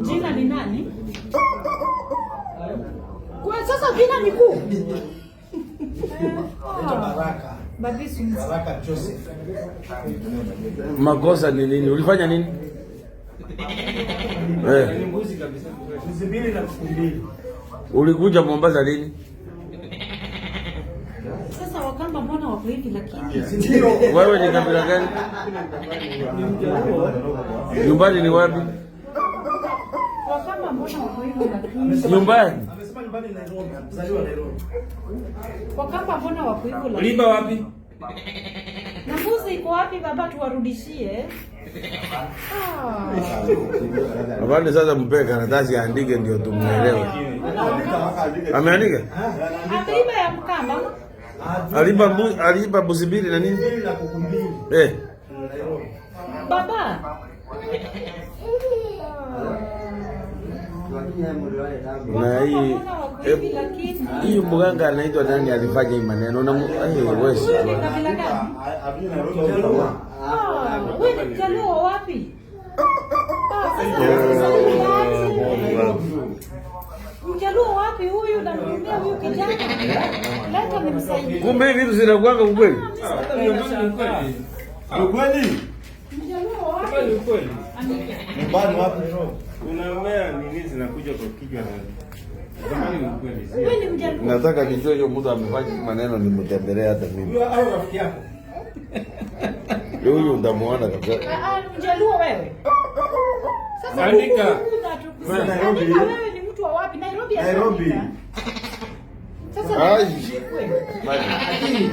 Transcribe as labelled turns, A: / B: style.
A: Jina ni nani? Kwa sasa jina ni kuu.
B: Baraka.
A: But this is
B: Baraka Joseph.
C: Makosa ni nini? Ulifanya nini? Eh,
B: Mbuzi mbili na kuku mbili.
C: Ulikuja Mombasa lini?
A: Sasa Wakamba mbona wako hivi lakini?
B: Ndio.
C: Wewe ni kabila gani? Nyumbani ni wapi?
A: Wakamba mbona wako hivi lakini?
C: Nyumbani.
B: Amesema nyumbani Nairobi, mzaliwa Nairobi.
A: Wakamba mbona wako hivyo lakini?
D: Uliiba wapi?
A: Na mbuzi iko wapi baba, tuwarudishie? Ah.
C: Afande, sasa mpe karatasi aandike ndio tumuelewe. Ameandika?
A: Ameiba ya Mkamba.
C: Aliiba mbuzi mbili na nini?
B: Mbili na kuku mbili.
C: Eh.
B: Nairobi.
A: Baba.
C: Na hii
A: Mbona wako hivi lakini?
C: Hii mganga anaitwa nani alifanya hii maneno na wewe
A: Huyu ni kabila gani? Ah, wewe ni Mjaluo wa wapi? Ah, sasa Mjaluo wapi huyu? Namhurumia huyu kijana. Leta nimsaidie.
C: Kumbe hivi vitu zinakuanga ukweli?
B: Ukweli?
A: Mjaluo wapi?
D: Kweli.
A: Andika.
B: Nyumbani wapi Nairobi?
D: Unaongea nini zinakuja kwa kichwa na zamani ni kweli. Sio?
A: Wewe ni Mjaluo.
C: Nataka nijue hiyo mtu amefanya hii maneno nimtembelee hata mimi.
B: Huyo au rafiki yako?
C: Huyu ndamuona kabisa.
A: Ah, ah, Mjaluo wewe. Sasa
D: Andika.
B: Nairobi.
A: Andika wewe ni mtu wa wapi? Nairobi.
B: Nairobi.
A: Andika. Sasa
C: Ai.
A: Nairobi kweli.
B: Lakini